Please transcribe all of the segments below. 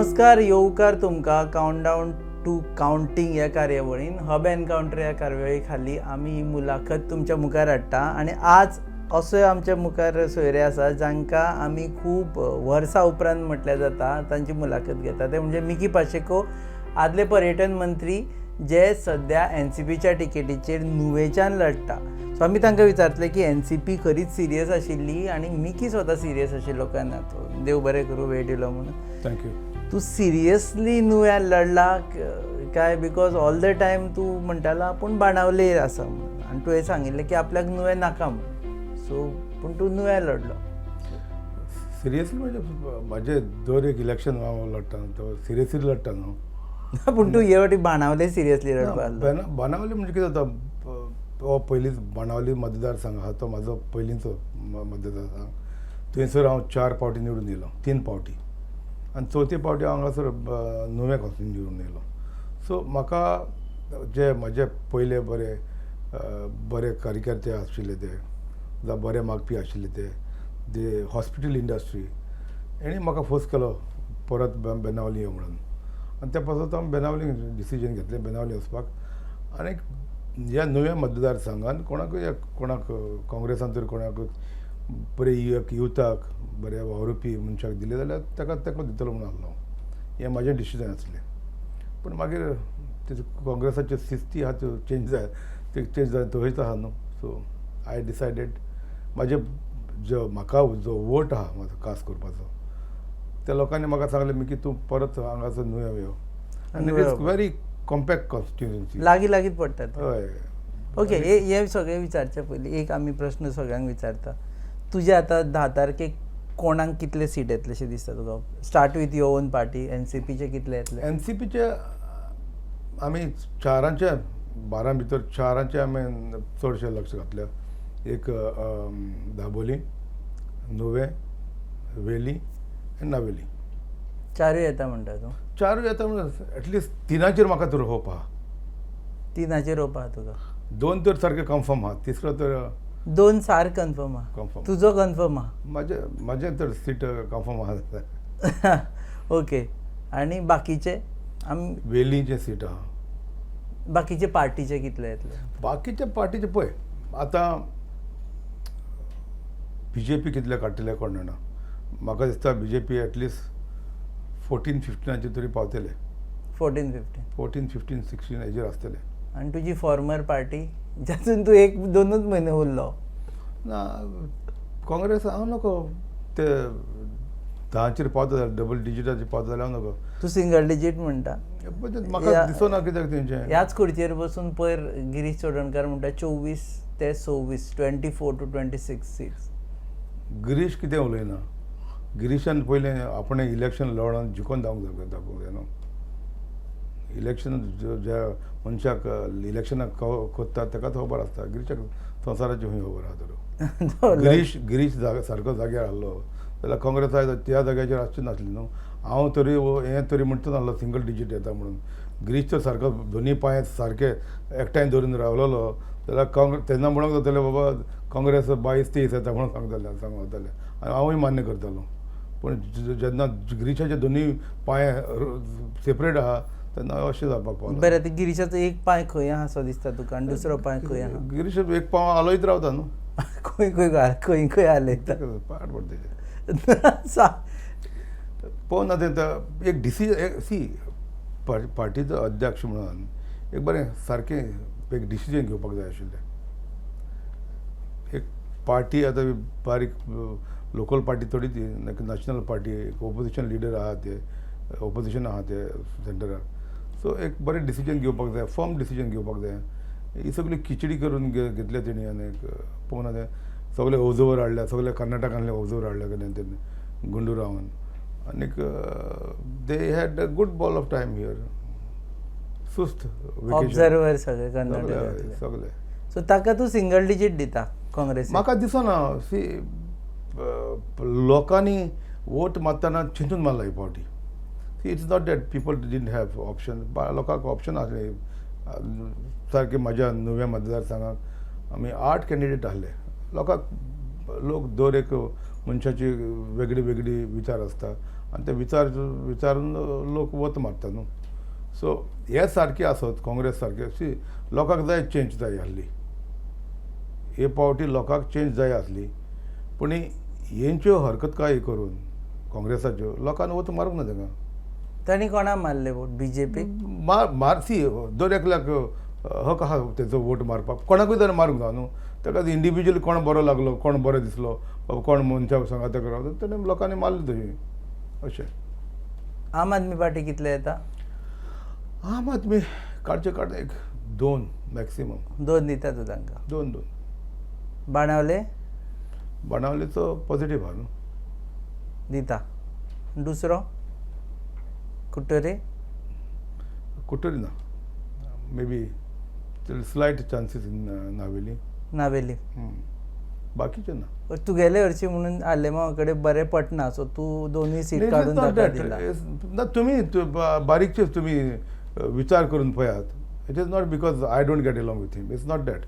नमस्कार, येवकार तुमकां काउंटडावन टू काउंटींग ह्या कार्यावळीन. हब एनकाउंटर ह्या कार्यावळी खाली आमी ही मुलाखत तुमच्या मुखार हाडटा आनी आज असो आमच्या मुखार सोयरे आसा जांकां आमी खूब वर्सां उपरांत म्हटल्यार जाता तांची मुलाखत घेता. ते म्हणजे मिकी पाचेको, आदले पर्यटन मंत्री जे सद्या एनसीपीच्या टिकेटीचेर नुवेच्यान लढटा. सो आमी तांकां विचारतले की एनसीपी खरीच सिरियस आशिल्ली आनी मिकी स्वता सिरियस आशिल्लो काय ना. तो देव बरें करूं, वेळ दिलो म्हणून. Thank you. तूं सिरियसली नुव्यान लढला काय? Because all the time तूं म्हणटालो आपूण बाणावले आसा म्हणून आनी तुवें सांगिल्लें की आपल्याक नुवें नाका म्हणून. सो पूण तूं नुव्यां लढलो. सिरियसली म्हणजे म्हाजे दर एक इलेक्शन हांव लडटा तो सिरियसली लडटा न्हू. पूण तूं हे वाटी बाणावले सिरियसली लढपा? बाणावली म्हणजे कितें जाता, हो पयलींच बाणावली मतदारसंघ आहा, तो म्हाजो पयलींचो मतदारसंघ. थंयसर हांव चार फावटी निवडून येयलो, तीन फावटी, आनी चवथे फावटी हांव हांगासर नुवें कॉन्स्टिट्युएन्सी निवडून येयलो. सो म्हाका जे म्हाजे पयले बरे बरे कार्यकर्ते आशिल्ले ते, जावं बरे मागपी आशिल्ले ते, जे हॉस्पिटल इंडस्ट्री, हेणी म्हाका फोर्स केलो परत बेनावली यो म्हणून. आनी त्या पासत हांव बेनावली डिसिजन घेतलें, बेनावली वचपाक. आनी ह्या नुव्या मतदारसंघान कोणाकूय, कोणाक काँग्रेसान तर कोणाक बरे युथाक, बरे वावरुपी मनशाक दिले जाल्यार ताका तेंको दितलो म्हणून आसलो. हें म्हाजें डिसिजन आसलें. पूण मागीर ते काँग्रेसाच्यो सिस्ती आहा त्यो चेंज जाय, ते चेंज जाय थंयच आहा न्हू. सो I decided, म्हाजे जो म्हाका जो वोट आहा म्हाजो कास करपाचो, त्या लोकांनी म्हाका सांगलें की तूं परत हांगासर नुव्या यो आनी it's very compact constituency. लागीं लागींच पडटात. हय. ओके, हे सगळें विचारचे पयलीं एक आमी प्रश्न सगळ्यांक विचारता. तुजे आतां 10 तारखेक कोणाक कितले सीट येतले अशें दिसता तुका? Start with your own party, एनसीपीचे कितले येतले? एनसीपीचे आमी चारांचे, 12 भितर चारांचे आमी चडशें लक्ष घातलें. एक दाबोली, नुवें, वेली आनी नावेली. चारूय येता म्हणटा तूं? चारूय येता म्हणून एटलिस्ट तिनाचेर म्हाका तर होप आहा. तिनाचेर होप आहा तुका? दोन तर सारके कन्फर्म आहा, तिसरो तर दोन सार कन्फर्म आहा. कन्फर्म. तुजो कन्फर्म आहा? म्हाजें तर सीट कन्फर्म आहा. ओके, आनी बाकीचे आमी? वेलीचें सीट आहा. बाकीचे पार्टीचे कितले येतले? बाकीच्या पार्टीचे पळय, आतां बीजेपी कितले काडटले कोण जाणा. म्हाका दिसता बीजेपी एटलिस्ट 14 15आचेर तरी पावतले. 14 15? 14 15 16 हेजेर आसतले. आनी तुजी फॉर्मर पार्टी, जातून तूं एक दोनूच म्हयने उरलो? ना, काँग्रेस हांव नको. ते 10चेर पावता जाल्यार, डबल डिजिटाचेर पावता जाल्यार हांव नको. तूं सिंगल डिजीट म्हणटा? म्हाका दिसना कित्याक तेंचें. ह्याच खुर्चेर बसून पयर गिरीश चोडणकार म्हणटा 24 ते 26, 24 to 26 seats. Girish कितें उलयना? गिरीशान पयलें आपणें इलेक्शन लढोन जिखोन दाखोवंक जाय, दाखोवंक जाय न्हू. इलेक्शन ज्या मनशाक इलेक्शनाक कोत्ता ताकाच खबर आसता. गिरीशाक संवसाराची खंय खबर आहा तर? गिरीश गिरीश जागा सारको जाग्यार आहलो जाल्यार काँग्रेस आयज त्या जाग्याचेर आसची नासली न्हू. हांव तरी हें तरी म्हणटा नासलो सिंगल डिजीट येता म्हणून. गिरीश तर सारको दोनी पांय सारके एकठांय धरून रावलेलो जाल्यार काँग्रेस तेन्ना म्हणूंक जातालें, बाबा काँग्रेस 22 23 येता म्हणून सांगताले, सांगताले आनी हांवूय मान्य करतालो. पूण जेन्ना गिरीशाचे दोनूय पांय सेपरेट आहा तेन्ना अशें जावपाक पावना. बरें, आतां गिरीशाचो एक पांय खंय आहा असो दिसता तुका आनी दुसरो पांय खंय आहा? गिरीश एक पांव हालयत रावता न्हू. खंय खंय खंय खंय हालयता? पाड पडटा. पळोवन ना तें एक डिसिजन. सी, पार्टीचो अध्यक्ष म्हणून एक बरें सारकें एक डिसिजन घेवपाक जाय आशिल्लें. एक पार्टी आतां बारीक लोकल पार्टी थोडी ती नॅशनल पार्टी, एक ओपोजिशन लिडर आहा, ते ओपोजिशन आहा ते सेंटराक. सो एक बरें डिसिजन घेवपाक जाय, फर्म डिसिजन घेवपाक जाय. ही सगळी खिचडी करून घेतल्या तेणी आनी पळोवना तें सगळे ऑब्जर्वर हाडल्या, सगळे कर्नाटकांतले ऑब्जर्वर हाडल्या तेणी गुंडू रावान. आनीक they had a good ball of time here, सुस्त. ऑब्जर्वर सगळे कर्नाटकांतले? सगळे. सो ताका तूं सिंगल डिजीट दिता काँग्रेस? म्हाका दिसना. सी, लोकांनी वोट मारतना चिंतून मारला ही फावटी. See, it's not that people didn't have option. लोकांक ऑप्शन आसले सारके. म्हाज्या नुव्या मतदारसंघाक आमी आठ कॅन्डिडेट आहले. लोकांक, लोक दर एक मनशाची वेगळी वेगळी विचार आसता. आनी ते विचार विचारून लोक वत मारता न्हू. सो हे सारके आसत काँग्रेस सारके सी, लोकांक जाय चेंज जाय आहली. हे पावटी लोकांक चेंज जाय आसली, पूण हेंच्यो हरकत काय करून काँग्रेसाच्यो लोकांनी वत मारूंक ना तांकां. तांणी कोणाक मारले वोट, बीजेपीक? मार मारसी दर एकल्याक हक आहा तेजो वोट मारपाक, कोणाकूय जाल्यार मारूंक जाय न्हू. ताका इंडिविज्युअली कोण बरो लागलो, कोण बरो दिसलो, बाबा कोण मनशा सांगाता रावता, तेणें लोकांनी मारले तशी अशें. आम आदमी पार्टी कितले येता? आम आदमी काडचे काड एक दोन मॅक्सिमम. दोन दिता तूं तांकां? दोन दोन. बाणावले? बाणावलेचो पॉझिटीव आहा न्हू. दिता. दुसरो कुट्टरे? कुट्टरी ना, maybe slight chances in Navelim. Navelim. बाकीचे ना. तुगेले हरशीं म्हणून आलेमावा कडेन बरें पटना, सो तूं दोनूय सीट काडून ताका दिला. ना, तुमी बारीकचे तुमी विचार करून पळयात. It is not because I don't get along with him, it's not that.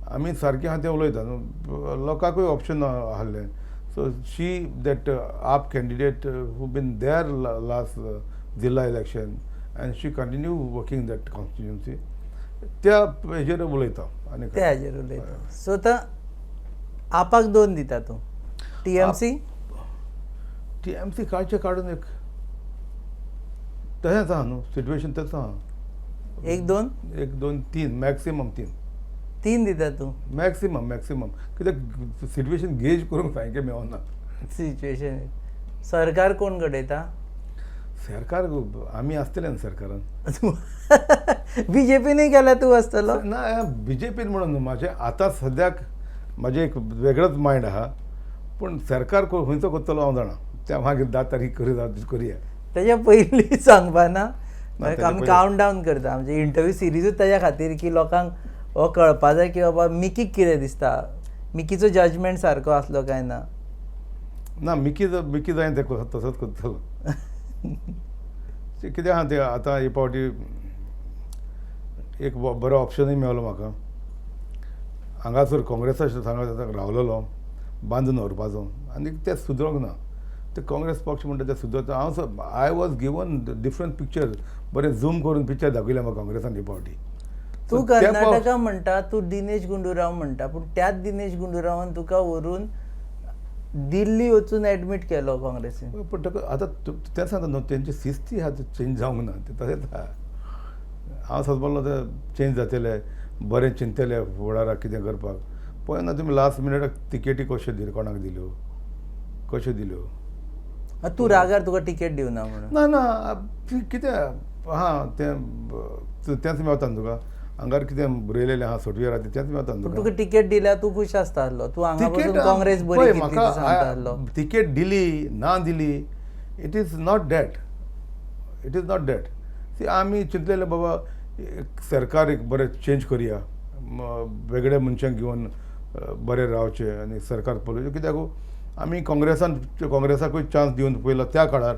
आमी सारकें आहा तें उलयता न्हू, लोकांकूय ऑप्शन आहलें. So she that AAP candidate who been there last जिल्ला election and she continue working that constituency, त्या हेजेर उलयता आनी त्या हाजेर उलयता. सो आतां आपाक दोन दिता तूं, टीएमसी? टीएमसी काडचें काडून एक तशेंच आहा न्हू सिट्युएशन, तशें आहा. एक दोन? एक दोन तीन मॅक्सिमम, तीन. तीन दिता तूं? मॅक्सिमम मॅक्सिमम, कित्याक सिट्युएशन गेज करूंक सामकें मेळना. सिच्युएशन. सरकार कोण घडयता? सरकार आमी आसतले न्हू सरकारान. बीजेपीनूय गेल्यार तूं आसतलो? ना, बीजेपीन म्हणून न्हू, म्हाजें आतां सद्याक म्हाजें एक वेगळोच मायंड आहा, पूण सरकार खंयचो करतलो हांव जाणा, त्या मागीर 10 तारीख करी करुया. तेज्या पयलीं सांगपा ना? तेज्या आमी पयलीं. कावंट डावन करता आमचे इंटरव्यू सिरिजूच तेज्या खातीर की लोकांक हो कळपा जाय की बाबा मिकीक कितें दिसता, मिकीचो जजमेंट सारको आसलो काय ना. ना, मिकी मिकी जाय तें तसोच करतलो. कितें आहा तें आतां हे फावटी एक बरो ऑप्शनूय मेळ्ळो म्हाका. हांगासर काँग्रेसा सांगा रावलेलो बांदून दवरपाचो आनी तें सुदरोंक ना. ते काँग्रेस पक्ष म्हणटा ते सुदरता. हांव I was given different picture, बरें झूम करून पिक्चर दाखयलें म्हाका काँग्रेसान ही फावटी. तूं कर्नाटका म्हणटा, तूं दिनेश गुंडूराव म्हणटा, पूण त्याच दिनेश गुंडूरावान तुका व्हरून दिल्ली वचून एडमीट केलो काँग्रेसीन. पूण ताका आतां तें सांगता न्हू, तेंची शिस्ती आहा ती चेंज जावंक ना, तें तशेंच आहा. हांव सदमलो तें चेंज जातलें, बरें चिंतले फुडाराक कितें करपाक. पळय ना तुमी लास्ट मिनटाक तिकेटी कश्यो दिल्यो, कोणाक दिल्यो, कश्यो दिल्यो. तूं रागार तुका टिकेट दिवना म्हणून? ना ना, कितें आहा तें तेंच मेवता न्हू तुका. हांगार कितें बरयलेलें आहा सॉफ्टवेअर आहा तेंच मेवता न्हू तुका. टिकेट दिल्यार तूं खूश आसता आसलो, तूं हांगा बसून काँग्रेस बरी कितली सांगता आसलो. तिकेट दिली ना दिली, it is not that, it is not that. See आमी चिंतलेले बाबा सरकार एक बरें चेंज करुया, वेगळे मनशांक घेवन बरें रावचें आनी सरकार पळोवचें. कित्याक आमी काँग्रेसान काँग्रेसाकूय चान्स दिवन पळयलो त्या काळार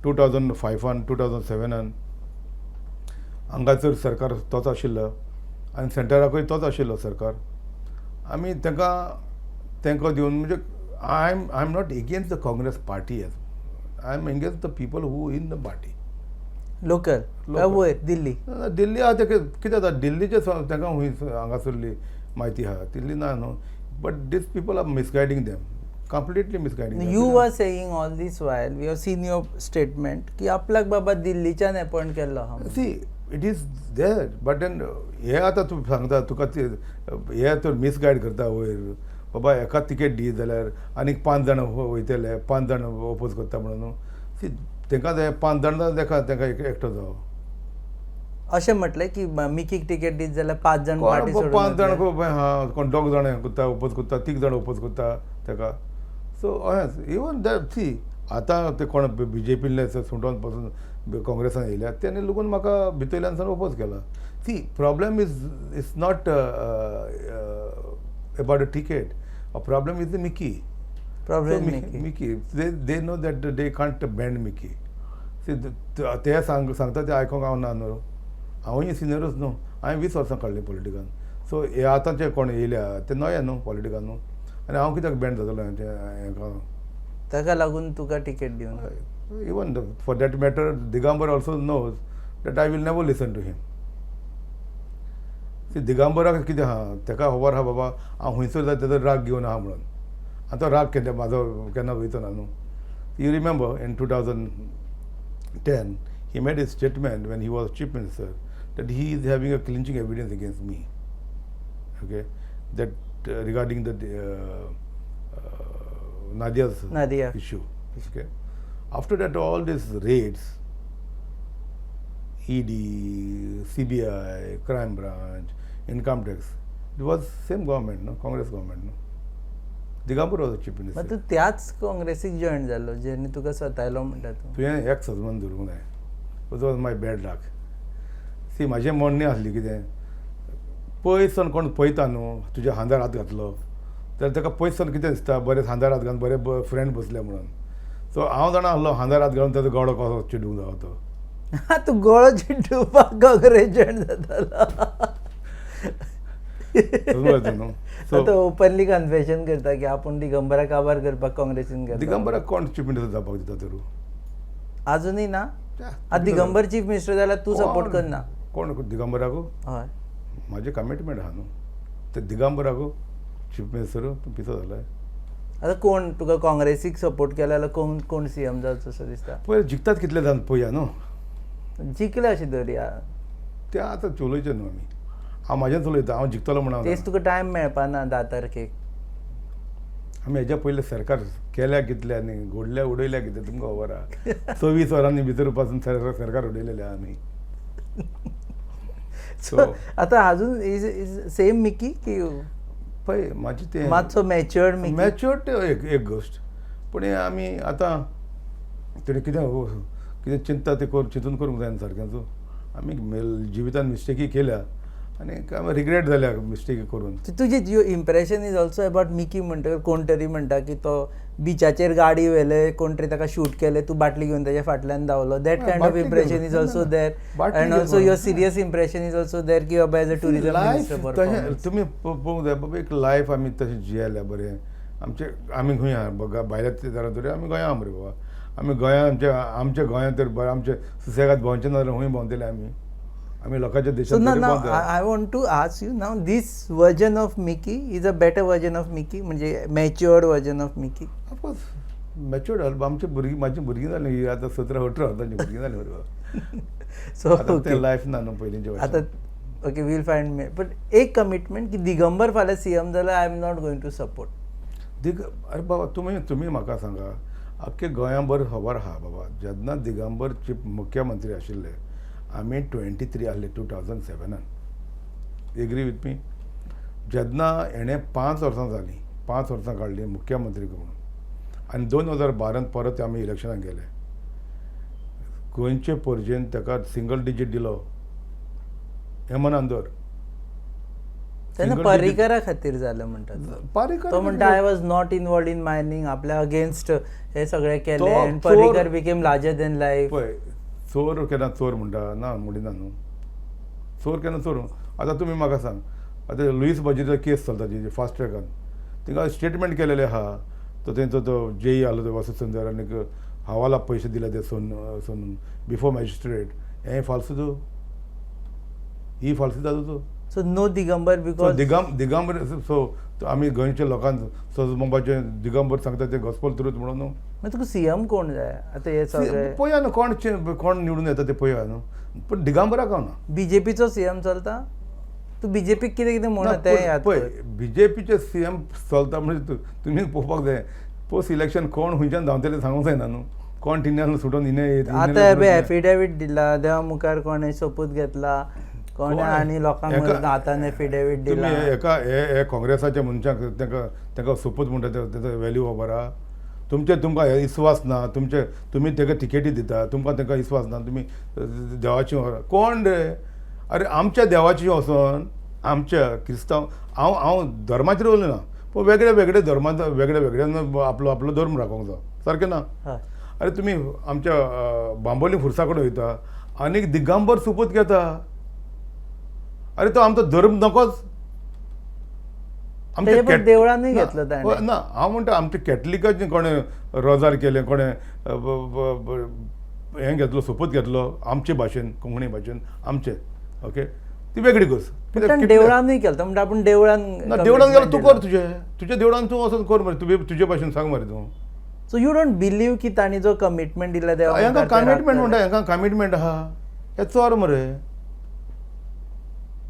2005 2007 हांगासर सरकार तोच आशिल्लो आनी सेंटराकूय तोच आशिल्लो सरकार. आमी तांकां तेंको दिवन म्हणजे I am not against the Congress party, as I am against the people who in the party. Local वयर दिल्ली? दिल्ली आहा तें कितें जाता, दिल्लीचे तांकां खंय हांगासरली म्हायती आहा, दिल्ली ना न्हू, but these people are misguiding them, completely misguiding. You are saying all this while, we have seen your statement की आपल्याक बाबा दिल्लीच्यान अपॉयंट केल्लो आहा. See, it is there, but then हे आतां तूं सांगता तुका हे तर मिसगायड करता वयर बाबा एका तिकेट दी जाल्यार आनीक 5 जाण वयतले, 5 जाण ओपोज करता म्हणून. सी तांकां जाय 5 जाण जाल्यार तांकां तांकां एकटो जावो. अशें म्हटलें की मिकीक टिकेट दीत जाल्यार 5 जाण पार्टी सोडून 5 जाण हां, कोण 2 जाण हें करता ओपोज करता, 3 जाण ओपोज करता ताका. सो अशेंच इवन that सी आतां ते कोण बीजेपींतले सुटोन पासून काँग्रेसान येयल्या तेणी लोकून म्हाका भितरल्यान सावन ओपोज केला. See problem is not about a ticket, a problem is the Mickey. Problem Mickey, they know that they can't bend Mickey. See ते सांगता ते आयकोंक हांव ना न्हू, हांवूय सिनियरूच न्हू, हांवें 20 वर्सां काडलीं पॉलिटिकान. सो हे आतां जे कोण येयल्या ते नवे न्हू पॉलिटिकान न्हू, आनी हांव कित्याक बँड जातलो हेंका? ताका लागून तुका टिकेट दिवन Even for that matter, Digambar also knows that I will never listen to him. See, दिगंबराक कितें आहा, ताका खबर आहा बाबा हांव खुंयसर जाय तेजो राग घेवन आहा म्हणून. आनी तो राग केन्ना म्हाजो केन्ना वयचो ना न्हू. You remember in 2010 he made a statement when he was chief minister that he is having a clinching evidence against me, okay, that regarding the Nadia's Nadia issue. Okay. After that, all these raids, ED, CBI, crime branch, income tax, it was same government, no, Congress government, no. Digambar was the chief minister. मात तूं त्याच काँग्रेसीक join जालो जेणे तुका सतायलो म्हणटा तूं. तुवें एक सजमन धरूंक जाय. It was my bad luck. See, म्हाजें म्हणणें आसलें कितें, पयस सावन कोण पळयता न्हू तुज्या खांदार हात घातलो जाल्यार ताका पयस सावन कितें दिसता, बरें खांदार हात घालून बरे फ्रेंड बसले म्हणून. सो हांव जाणा आसलो खांदार हात घालून ताजो गळो कसो चिडूंक जावो तो. तूं गळो चिड्डुपाक काँग्रेस जॉयन जातालो. समजता न्हू. सो आतां ओपनली कन्फेशन करता की आपूण दिगंबराक काबार करपाक काँग्रेसीन गेलो. दिगंबराक कोण चीफ मिनिस्टर जावपाक दिता तर? आजुनूय ना. आतां दिगंबर चीफ मिनिस्टर जाल्यार तूं सपोर्ट करना? कोण, दिगंबराक? हय. म्हाजें कमिटमेंट आहा न्हू ते दिगंबराक चीफ मिनिस्टर. तूं पिसो जालाय? आतां कोण तुका काँग्रेसीक सपोर्ट केला जाल्यार कोण कोण सीएम जावचो असो दिसता? पळय, जिखतात कितले जाण पळया न्हू. जिखले अशें धरया. ते आतां चलोवचें न्हू आमी. हांव म्हाजेंच उलयता, हांव जिखतलो म्हणून हांव तेच जाणा. तुका टायम मेळपा ना 10 तारखेक. आमी हेज्या पयलें सरकार केल्या कितले आनी घोडल्या उडयल्या कितें तुमकां खबर आहा. 24 वरांनी भितर पासून सरकार उडयलेलें आहा आमी. सो आतां अजून is is same Mickey की पळय, म्हाजें तें मातसो मॅच्युअर्ड मिकी? मॅच्युअर्ड एक एक गोश्ट, पूण हें आमी आतां तेणें कितें कितें चिंतता तें कर, चिंतून करूंक जायना सारकें. आमी जिवितान मिस्टेकी केल्या आनी आमी रिग्रेट जाल्या मिस्टेकी करून. तुजें your impression is also about Mickey म्हणटकर कोण तरी म्हणटा की तो बिचाचेर गाडी व्हेले, कोण तरी ताका शूट केले, तूं बाटली घेवन ताच्या फाटल्यान धांवलो, that kind of impression is also there. And also your serious impression is also there की बाबा एज अ टुरिजम लायफ तशें तुमी पळोवंक जाय बाबा, एक लायफ आमी तशें जियेल्या बरें आमचे. आमी खंय आहा भायल्या जाल्यार तरी आमी गोंया मरे बाबा. आमी गोंया आमच्या आमच्या गोंयांत तर बरें आमचे सुसेगाद भोंवचें ना जाल्यार खंय भोंवतले आमी? आमी लोकांच्या देशांत. So now I want to ask you, now this version of Mickey is a better version of Mickey, म्हणजे matured version of Mickey? Of course matured. आमची भुरगीं, म्हाजी भुरगीं जालीं आतां 17-18 वर्सांची भुरगीं जालीं बरोबर. सो तें लायफ ना न्हू पयलींचे. आतां okay, we'll find, but एक कमिटमेंट की दिगंबर फाल्यां सीएम जाल्यार I am not going to support. दिग अरे बाबा, तुमी म्हाका सांगा, आख्खे गोंयांभर खबर आहा बाबा, जेन्ना दिगंबर चीफ मुख्यमंत्री आशिल्ले आमी 23 आहले 2007नान. Agree with me? जेन्ना हेणें 5 वर्सां जालीं, 5 वर्सां काडलीं मुख्यमंत्री म्हणून आनी 2012त परत आमी इलेक्शनाक गेले, गोंयचे परजेन ताका सिंगल डिजीट दिलो हें मनान दवर. तेन्ना पर्रीकरा खातीर जालें म्हणटा. पर्रीकर तो म्हणटा, I was not involved in mining, आपल्या अगेन्स्ट हे सगळें केलें. Parrikar became larger than life. पळय, चोर केन्ना चोर म्हणटा ना, म्हणिना न्हू चोर केन्ना चोर. आतां तुमी म्हाका सांग, आतां लुईस बाजीचो केस चलता जी फास्ट ट्रॅकान, थिंगा स्टेटमेंट केलेलें आहा, तो तेंचो तो जेई आहलो तो वासू सुंदर आनीक हवाला पयशे दिले ते सोन सोनून बिफोर मॅजिस्ट्रेट. हें फाल्सू, ही फाल्सू जाता तूं. So no Digambar because Digambar. So आमी गोंयच्या लोकांक सजमोबाचें दिगंबर सांगता तें गॉस्पल ट्रूथ म्हणून न्हू. मागीर तुका सीएम कोण जाय आतां हे सगळे? पळया न्हू कोण कोण निवडून येता ते पळया न्हू, पूण दिगंबराक हांव ना. बीजेपीचो सीएम चलता? तूं बीजेपीक कितें कितें म्हणून तें याद. पळय, बीजेपीचे सीएम चलता म्हणजे तुमी पळोवपाक जाय, पोस्ट इलेक्शन कोण खंयच्यान धांवतले सांगूंक जायना न्हू. कोण टिन्यान सुटून हिने. आतां हे एफिडेवीट दिला, देवा मुखार कोणें सोपूत घेतला, कोणें आनी लोकांक हातान एफिडेवीट दिला. तुमी एका हे हे काँग्रेसाच्या मनशांक तांकां सोपूत म्हणटा तेजो वेल्यू खबर आहा तुमचे? तुमकां हे विस्वास ना तुमचे, तुमी ताका टिकेटी दिता, तुमकां तांकां विस्वास ना. तुमी देवाची कोण रे? अरे, आमच्या देवाची वचोन आमच्या क्रिस्तांव, हांव हांव धर्माचेर उलयना, पूण वेगळे वेगळे धर्मांत वेगळे वेगळे आपलो आपलो धर्म राखोंक जाय, सारकें ना? अरे, तुमी आमच्या बांबोली खुर्सा कडेन वयता आनीक दिगंबर सोपूत घेता. अरे, तो आमचो धर्म नकोच. तेजे पण देवळानूय घेतलो ताणें. ना, हांव म्हणटा आमच्या कॅथलिकाचें कोणें रोजार केलें, कोणें हें घेतलो, सोपूत घेतलो आमचे भाशेन, कोंकणी भाशेन आमचे, ओके, ती वेगळी गोश्ट. पण ताणें देवळानूय केलो म्हणटा आपूण देवळान. ना, देवळान गेलो तूं कर तुजें, तुज्या देवळान तूं वचून कर मरे, तुवें तुजे भाशेन सांग मरे तूं. सो you don't believe की तांणी जो कमिटमेंट दिला देवा हांकां मुखार ते कमिटमेंट म्हणटा, राखतले? हांकां कमिटमेंट आहा, हे चोर मरे,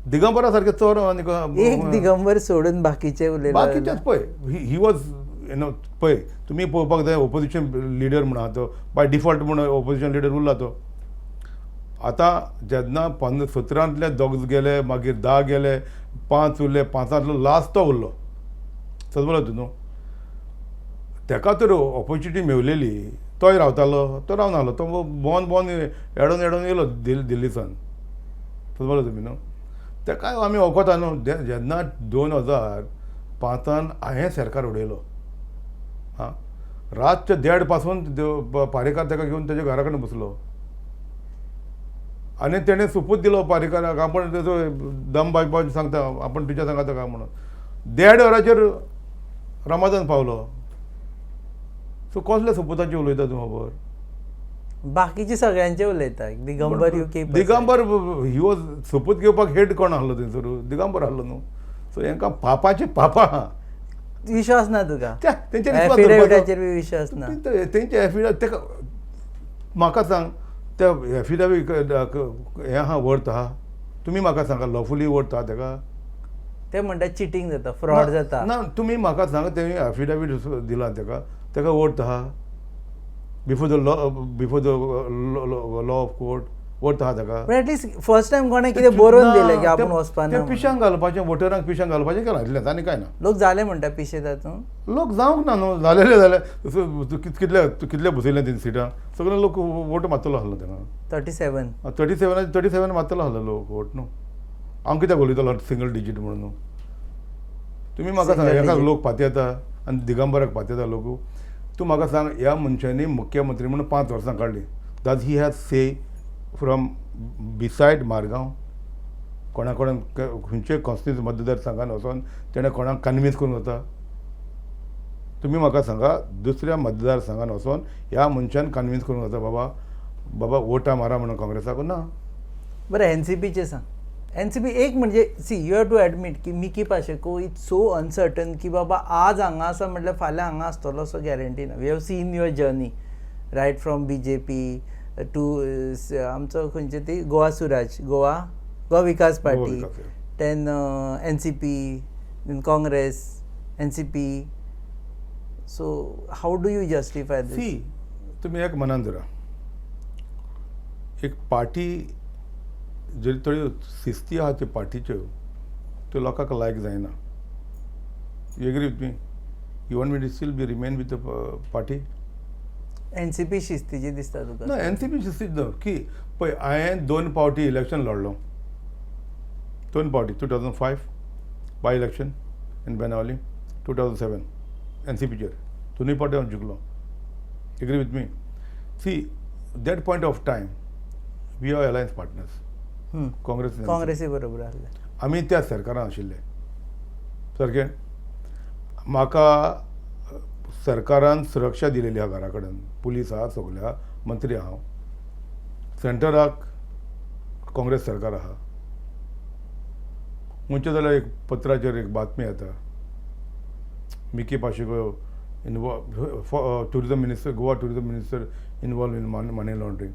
दिगंबरा सारखे चोर आनी एक दिगंबर सोडून बाकीचे उलयले. बाकीचेच पळय, he was you know, पळय तुमी पळोवपाक जाय, ओपोजिशन लिडर म्हण आहा तो, बाय डिफॉल्ट म्हण ओपोजिशन लिडर उरला तो. आतां जेन्ना 15 17तांतले दोग गेले, मागीर 10 गेले, 5 उरले, 5तांतलो लास्ट तो उरलो, समजलो तूं न्हू. तेका तर ऑपोर्चुनिटी मेवलेली, तोय रावतालो, तो रावनासलो, तो भोंवन भोंवन एडोन एडोन येयलो दिल्लीसान, समजलो तुमी न्हू. तेका आमी वखोता न्हू. जेन्ना 2005तान हांवें सरकार उडयलो, आं, रातचे देड पासून पारेकार ताका घेवन तेज्या घरा कडेन बसलो आनी तेणें सोपूत दिलो पारेकाराक, आपूण तेजो दम बाजपाक सांगता, आपूण तुज्या सांगता काय म्हणून. देड वराचेर रमादान पावलो. सो कसल्या सोपुताचेर उलयता तूं खबर? बाकीचे सगळ्यांचे उलयता, Digambar you keep. Digambar he was, सोपूत घेवपाक हेड कोण आहलो थंयसर? दिगंबर आहलो न्हू. सो हेंकां पापाचे पापा. विश्वास ना तुका? तेंचेर विश्वास दवरपाचो. एफिडेविटाचेर बी विश्वास ना? तेंचे एफिडेविट तेका म्हाका सांग, त्या एफिडेवीट हें आहा, वर्थ आहा? तुमी म्हाका सांगा, लॉफुली वर्थ आहा तेका? ते म्हणटा चिटींग जाता, फ्रॉड जाता. ना, तुमी म्हाका सांगा, तेणी एफिडेवीट दिलां तेका, तेका वर्थ आहा before the law, before the law of court worth आहा तेका? पण एटलिस्ट फर्स्ट टायम कोणें कितें बरोवन दिलें की आपूण वचपा ना ते म्हणून. पिशांक घालपाचें, वोटरांक पिशांक घालपाचें केलां, इतलेंच आनी कांय ना. लोक जाले म्हणटा पिशे तातूंत. लोक जावंक ना न्हू, जालेले जाले. कितले कितले बसयले तेणी सिटां, सगळे लोक वोट मारतलो आहलो तेंका. 37. 37, 37 मारतलो आहलो लोक वोट न्हू. हांव कित्याक उलयतलो सिंगल डिजीट म्हणून न्हू? तुमी म्हाका सांगा, Single हेका digit. लोक पातयेता आनी दिगंबराक पातयेता लोक. तूं म्हाका सांग, ह्या मनशांनी मुख्यमंत्री म्हणून 5 वर्सां काडलीं, does he has say from beside Margao? कोणा कोणाक खंयचे कॉन्स्टिट्युन्सी मतदारसंघान वचोन तेणें कोणाक कन्विन्स करूंक जाता? तुमी म्हाका सांगा, दुसऱ्या मतदारसंघान वचोन ह्या मनशान कन्विन्स करूंक जाता, बाबा बाबा वोटां मारा म्हणून काँग्रेसाक? ना. बरें, एनसीपीचें सांग. एनसीपी एक म्हणजे, see, you have to admit की Mickey Pacheco is so uncertain की बाबा आज हांगा आसा म्हटल्यार फाल्यां हांगा आसतलो असो गॅरंटी ना. We have seen your journey right from BJP to आमचो खंयचे ती गोवा सुराज, गोवा गोवा विकास पार्टी, विकास, yeah. Then NCP, then Congress, NCP. So how do you justify this? See, तुमी एक मनान धरा, एक पार्टी जरी थोड्यो शिस्ती आहा त्यो पार्टीच्यो, त्यो लोकांक लायक जायना. You agree with me? You want me to still be remain with the party? NCP शिस्तीची दिसता तुका? ना, एनसीपी शिस्तीची ना की पळय, हांवें दोन पावटी इलेक्शन लढलो, दोन पावटी, 2005 by election in Benaulim, 2007 एनसीपीचेर, दोनूय पावटी हांव जिखलो. Agree with me? See, that point of time we are alliance partners, Congress. काँग्रेसी बरोबर आहले. आमी त्या सरकारान आशिल्ले सारकें. म्हाका सरकारान सुरक्षा दिलेली आहा, घरा कडेन पुलीस आहा, सगळे आहा, मंत्री आहा हांव, सेंटराक काँग्रेस सरकार आहा. म्हणचे जाल्यार एक पत्राचेर एक बातमी येता, Mickey Pacheco involve, tourism minister, Goa tourism minister involve in money laundering.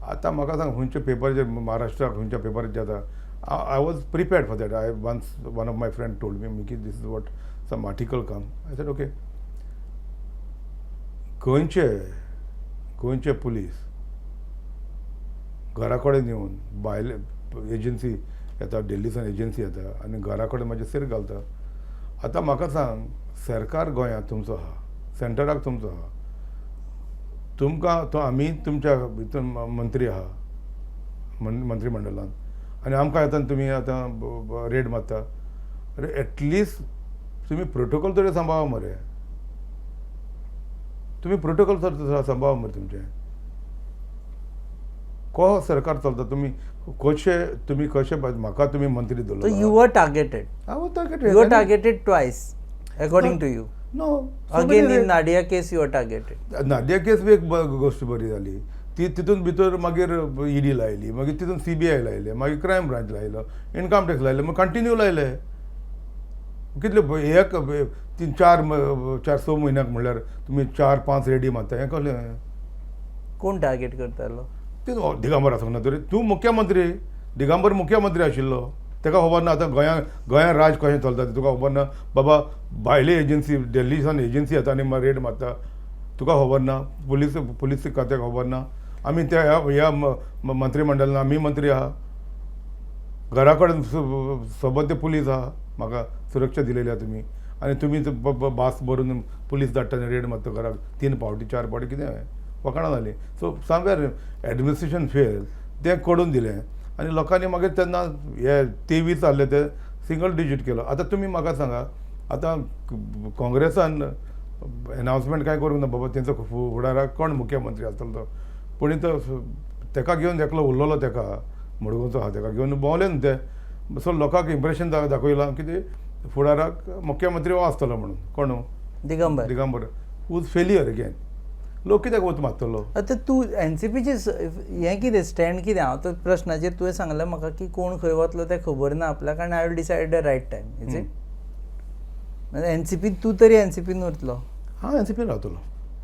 आतां म्हाका सांग, खंयच्या पेपराचेर, महाराष्ट्राक खंयच्या पेपराचेर येता? I was prepared for that. I once, one of my friend told me, "Mickey, this is what some article come." I said, "Okay." गोंयचे गोंयचे पुलीस घरा कडेन येवन, भायले एजन्सी येता, दिल्लीसान एजन्सी येता आनी घरा कडेन म्हाजे सेर घालता. आतां म्हाका सांग, सरकार गोंयांत तुमचो आहा, सेंटराक तुमचो आहा, तुमकां तो आमी तुमच्या भितर मंत्री आहा मंत्रीमंडळान आनी आमकां येता आनी तुमी आतां रेड मारता. अरे, एटलिस्ट तुमी प्रोटोकॉल तरी सांबाळा मरे. तुमी प्रोटोकॉल तर सांबाळा मरे तुमचें. को सरकार चलता? तुमी कशे, तुमी कशे म्हाका तुमी मंत्री सो दवरलो? You were targeted. हांव targeted. You were targeted twice. According to you. No. Again in Nadia case you are targeted. Nadia case बी एक गोश्ट बरी जाली ती. तितून भितर मागीर ईडी लायली, मागीर तितून सीबीआय लायले, मागीर क्रायम ब्रांच लायलो, इन्कम टॅक्स लायले, मागीर कंटिन्यू लायले. कितले एक तीन चार चार स म्हयन्याक म्हणल्यार तुमी चार पांच रेडी मारता, हें कसलें? कोण टार्गेट करतालो? ते दिगंबर आसूंक ना तरी तूं मुख्यमंत्री, दिगंबर मुख्यमंत्री आशिल्लो, ताका खबर ना आतां गोंया गोंयांत राज कशें चलता तें तुका खबर ना बाबा? भायली एजन्सी, दिल्लीसान एजन्सी येता आनी रेड मारता, तुका खबर ना? पुलीस पुलीस खात्याक खबर ना? आमी त्या ह्या मंत्रीमंडळान आमी मंत्री आहा, घरा कडेन सोबत ते पुलीस आहा, म्हाका सुरक्षा दिलेली आहा तुमी. आनी तुमी भास भरून पुलीस धाडटा आनी रेड मारता घराक तीन फावटी, चार फावटी. कितें वखाणां जालीं. सो समवेर एडमिनिस्ट्रेशन फेल, तें करून दिलें आनी लोकांनी मागीर तेन्ना हे 23 आहले ते सिंगल डिजीट केलो. आतां तुमी म्हाका सांगा, आतां काँग्रेसान एनावन्समेंट कांय करूंक ना बाबा, तेंचो फुडाराक कोण मुख्यमंत्री आसतलो तो. पूण तो तेका घेवन एकलो उरलेलो, तेका मडगांवचो आहा, तेका घेवन भोंवले न्हू ते. सो लोकांक इम्प्रेशन दाखयलां कितें, फुडाराक मुख्यमंत्री हो आसतलो म्हणून. कोण? Digambar. Digambar was failure again. लोक कित्याक वत मारतलो? आतां तूं एनसीपीचे हें कितें, स्टँड कितें? हांव तो प्रश्नाचेर तुवें सांगलें म्हाका की कोण खंय वतलो तें खबर ना आपल्याक आनी I will decide the right time, is it? NCP, तूं तरी एनसीपीन उरतलो? हांव एनसीपीन रावतलो,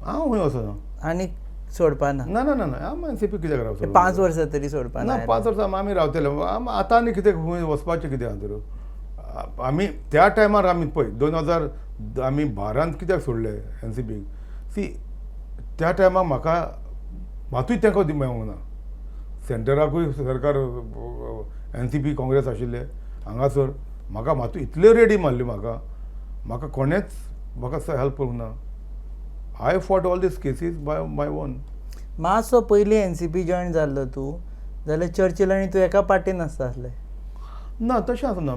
हांव खंय वचना. आनी सोडपा ना? ना ना ना ना, हांव एनसीपी कित्याक रावतलो? 5 वर्सां तरी सोडपा ना. ना? 5 वर्सां आमी रावतले. आतां आनी कितें, खंय वचपाचें कितें आहा तर? आमी त्या टायमार आमी पळय, 2000 आमी बारांत कित्याक सोडले एनसीपीक? सी, त्या टायमार म्हाका मातूय तेंको मेळूंक ना. सेंटराकूय सरकार एनसीपी काँग्रेस आशिल्ले, हांगासर म्हाका मातूय इतल्यो रेडी मारल्यो, म्हाका म्हाका कोणेंच म्हाका हेल्प करूंक ना. I fought all these cases by my own. मातसो पयलीं एनसीपी जॉयन जाल्लो तूं जाल्यार चर्चिल आनी तूं एका पार्टीन आसता आसले. ना, तशें आसना.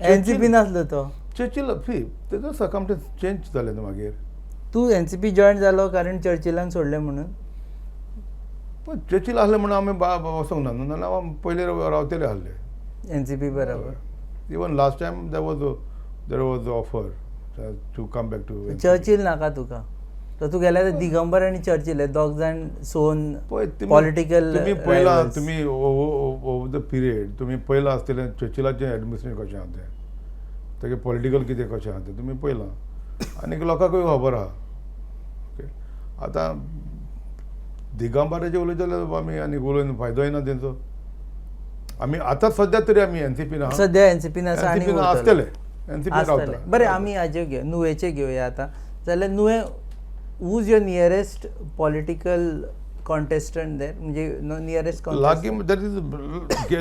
एनसीपी नासलो तो. चर्चिल, सी, तेजो सर्कमस्टन्स चेंज जालें न्हू मागीर. तूं एनसीपी जॉयन जालो कारण चर्चिलान सोडलें म्हणून? पण चर्चिल आहले म्हणून आमी वचोंक ना न्हू, नाल्यार आमी पयलीं रावतले आहले. एनसीपी बरोबर. Even last time there was offer to come back to. Churchill नाका तुका, तर तूं गेल्यार दिगंबर आनी चर्चिल हे दोग जाण सोन पळय, पॉलिटिकल. तुमी पळयलां, तुमी ओवर the period तुमी पळयलां आसतलें, चर्चिलाचें एडमिनिस्ट्रेशन कशें आहा तें, तेगे पॉलिटिकल कितें कशें आहा तें तुमी पळयलां आनी लोकांकूय खबर आहा. ओके, आतां दिगंबराचें उलयत जाल्यार आमी आनी उलोवन फायदोय ना तेंचो. आमी आतां सद्या तरी आमी एनसीपीन आहा. सद्या एनसीपीन आसा आनी एनसीपीन उरतलो. आसतले, एनसीपी आसतले. रावता. बरें, आमी हाजे घेवया, नुवेचे घेवया आतां. जाल्यार नुवें, who's your nearest political contestant there, म्हणजे नियरेस्ट? लागीं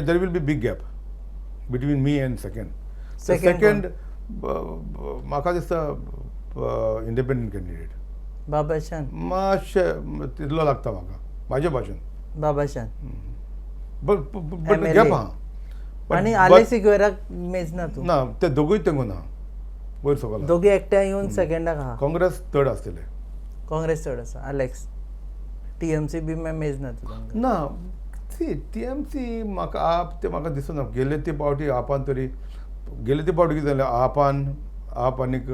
there will be big gap between me and second. Second? Second म्हाका दिसता इंडिपेंडंट कॅन्डिडेट. बाबाशान? मातशें तितलो लागता म्हाका, म्हाजे भाशेन. बाबाशान. But but MLA. Gap आहा. आनी आलेक्स सिक्वेराक मेजना तूं? ना, ते दोगूय तेंकून आहा वयर सकयल. दोगी एकठांय येवन सेकंडाक आहा. काँग्रेस चड आसतले. काँग्रेस चड आसा. आलेक्स, टीएमसी बी मेजना तूं तांकां? ना, सी, टीएमसी म्हाका आप ते म्हाका दिसना. गेले ते फावटी आपान तरी, गेले ते फावटी कितें जालें, आपान आप आनीक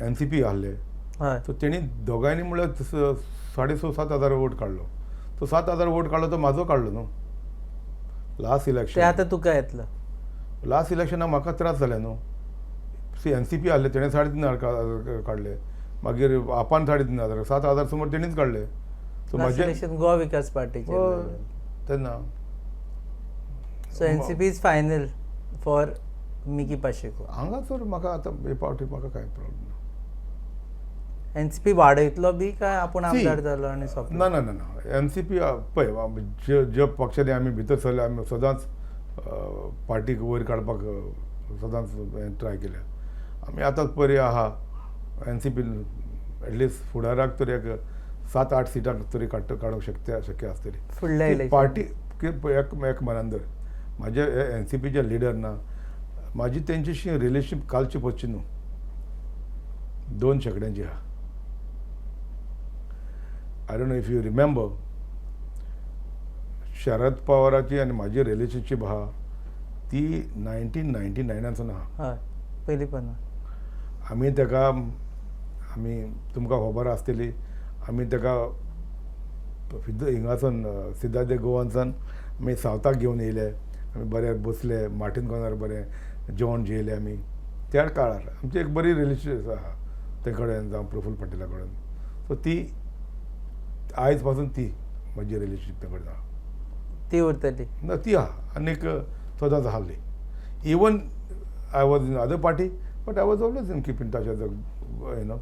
एनसीपी आहले. सो तेणी दोगांयनी म्हणल्यार साडे स सात हजार वोट काडलो. तो 7,000 वोट काडलो तो म्हाजो काडलो न्हू लास्ट ते इलेक्शन. आतां तुका येतलो. लास्ट इलेक्शनाक म्हाका त्रास जाले न्हू. सी, एनसीपी आहले, तेणें 3,500 काडले, मागीर आपान 3,500, 7,000 सुमार तेणीच काडले. सो लास्ट म्हाजे इलेक्शन गोवा विकास पार्टीचे. हय, तेन्ना. So NCP is final for Mickky Pacheco? हांगासर म्हाका आतां हे फावटी म्हाका कांय प्रॉब्लम ना. एनसीपी वाडयतलो बी काय आपूण See, आमदार जालो आनी सोंपलो? ना ना ना ना, एनसीपी पळय, जे ज्या पक्षांनी आमी भितर सरले, आमी सदांच पार्टीक वयर काडपाक सदांच ट्राय केल्या आमी. आतां पळय आहा, एनसीपी एटलिस्ट फुडाराक तरी एक सात आठ सिटां तरी काडूंक शक्य शक्य आसतली. फुडल्या ती इलेक्शन. पार्टी एक एक मनान धर, म्हाजे एनसीपीचे लिडर ना, म्हाजी तेंच्याशी रिलेशनशीप कालची पच्ची न्हू, दोन शेंकड्यांची आहा. I don't know if you remember, Sharad पवाराची आनी म्हाजी रिलेशनशीप आहा. ती 1999नासून आहा. हय, पयलीं पण. आमी ताका, आमी तुमकां खबर आसतली, आमी ताका हिंगासून सिद्धार्थ गोवानसान आमी सावथाक घेवन येयले. आमी बरे बसले मार्टीन कॉर्नर, बरें जेवण जेयले आमी. त्या काळार आमची एक बरी रिलेशन आहा ते कडेन, जावं प्रफुल्ल पटेला कडेन. सो ती आयज पासून ती म्हजी रिलेशनशीप ते कडेन आहा. ती उरतली. ना, ती आहा आनीक सदांच आहली. Even I was in other party, but I was always in keep in touch as you know.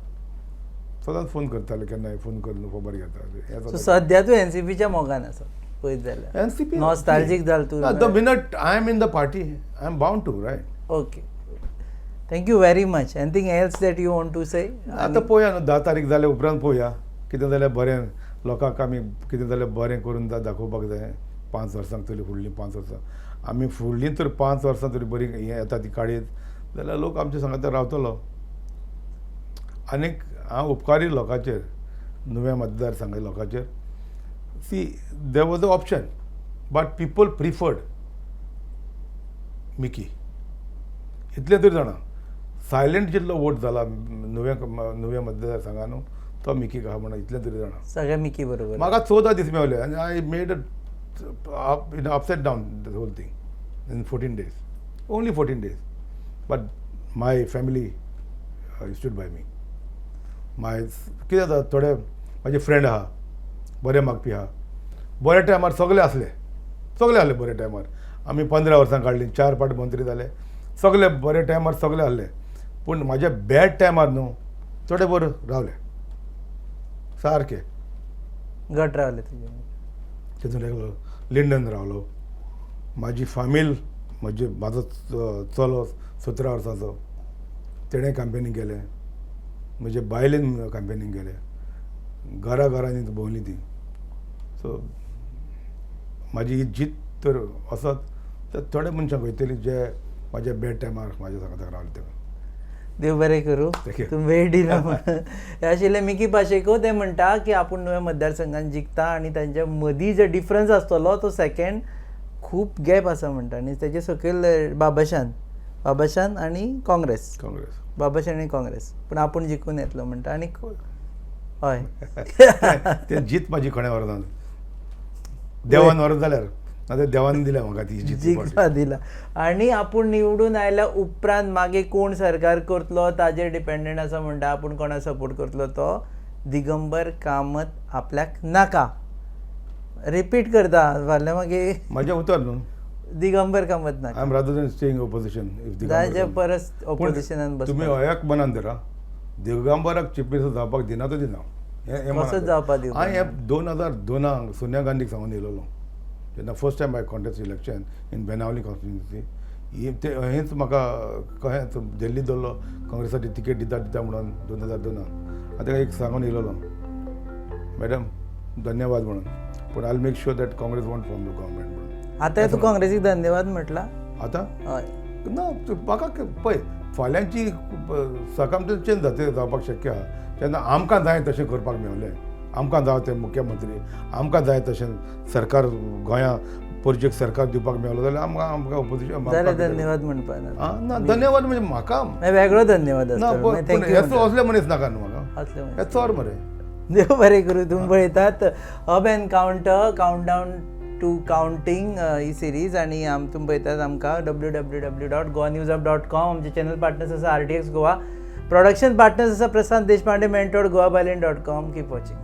सदांच फोन करताले, केन्नाय फोन करून खबर घेताले, हें. सो सद्या तूं एनसीपीच्या मोगान आसा पळयत जाल्यार. एनसीपी. नॉस्टाल्जीक जाल तूं. The minute I am in the party, I am bound to, right? Okay, thank you very much. Anything else that you want to say? आतां पळोवया न्हू, 10 तारीख जाल्या उपरांत पळोवया कितें जाल्यार. बरें लोकांक आमी कितें जाल्यार बरें करून दाखोवपाक जाय 5 वर्सांक तरी. फुडलीं 5 वर्सां आमी, फुडलीं तर 5 वर्सां तरी बरी हें येता ती काडयत जाल्यार लोक आमच्या सांगाता रावतलो. आनीक हांव उपकारी लोकांचेर, नुव्या मतदारसंघ लोकांचेर. See, there was a option, but people preferred Mickey. इतलें तरी जाणा, सायलंट जितलो वोट जाला नुव्या नुव्या मतदारसंघान न्हू, तो मिकीक आहा म्हणून इतलें तरी जाणा. सगळे मिकी बरोबर. म्हाका 14 दीस मेवले आनी I made in upside down the whole thing in 14 days, only 14 days. But my family stood by me. My कितें जाता, थोडे म्हाजे फ्रेंड आहा, बरें मागपी आहा. बऱ्या टायमार सगळे आसले, सगळे आहले बऱ्या टायमार. आमी 15 वर्सां काडलीं, चार पाट मंत्री जाले, सगळे बऱ्या टायमार सगळे आहले. पूण म्हाज्या बॅड टायमार न्हू, थोडे बरें रावले सारके. घट रावले तुजे. तितून एकलो लिंडन रावलो, म्हाजी फामील, म्हजे म्हाजो चलो 17 वर्सांचो, तेणें कॅम्पेनींग केलें. म्हजे बायलेन कॅम्पेनींग केलें. घरा घरांनी भोंवली ती. सो म्हाजी ही जीत तर वचत तर थोडे मनशां वयतली जे म्हाज्या बॅड टायमार म्हाज्या सांगाताक रावले ते. देव बरें करूं. Thank you. तूं वेळ दिला म्हणून. हे आशिल्ले मिकी पाशेको. ते म्हणटा की आपूण नुवें मतदारसंघान जिखता आनी तांच्या मदीं जे डिफरन्स आसतलो तो सेकंड खूब गॅप आसा म्हणटा. आनी तेजे सकयल बाबाशान, बाबाशान आनी काँग्रेस. काँग्रेस. बाबाशान आनी काँग्रेस, पूण आपूण जिखून येतलो म्हणटा. आनी हय. ते जीत म्हाजी कोणें व्हरना, देवान व्हरत जाल्यार, नाजाल्यार देवान दिल्या म्हाका ती जीत. जिखपा दिला. आनी आपूण निवडून आयल्या उपरांत मागीर कोण सरकार करतलो ताजेर डिपेंडंट आसा म्हणटा. आपूण कोणाक सपोर्ट करतलो तो. दिगंबर कामत आपल्याक नाका, रिपीट करता फाल्यां मागीर. म्हाजें उतर न्हू. दिगंबर कामत नाका. I am rather than staying opposition if. ताजे परस ऑपोजिशनान बस. तुमी एक मनान धरा, दिगंबराक चीफ मिनिस्टर जावपाक दिना तो दिना, हें कसोच मनान धर. जावपाक दिवपा. हांवें हें 2002 सोनिया गांधीक सांगून येयलेलो, जेन्ना first time I contest election in Benaulim constituency. ते हेंच म्हाका कहेंच दिल्ली दवरलो, काँग्रेसाची तिकेट दिता दिता म्हणून 2002. हांव ताका एक सांगून येयलेलो, मॅडम धन्यवाद म्हणून, पूण I make sure that Congress won't form the government म्हणून. आतां तूं काँग्रेसीक धन्यवाद म्हटला? आतां? हय. ना, म्हाका पळय, फाल्यांची सर्कमस्टन्स चेंज जाता, जावपाक शक्य आहा. तेन्ना आमकां जाय तशें करपाक मेवलें, आमकां जाय ते मुख्यमंत्री, आमकां जाय तशें सरकार, गोंया पणजेक सरकार दिवपाक मेवलो जाल्यार आमकां ओपोजिशन जाल्यार धन्यवाद म्हणपा ना? आं, ना, धन्यवाद म्हणजे म्हाका मागीर वेगळो धन्यवाद ना. आसतलो. पूण thank you. हेचो असले मनीस नाका न्हू म्हाका. असले मनीस. हे चोर मरे. देव बरें करूं. तुमी पळयतात hub encounter countdown to counting he series. आनी तुमी पळयतात आमकां www.goanewshub.com. आमचे चॅनल पार्टनर्स आसा आरटीएक्स गोवा, प्रोडक्शन पार्टनर्स आसा Prashant Deshpande, mentor, goabyline.com. Keep watching.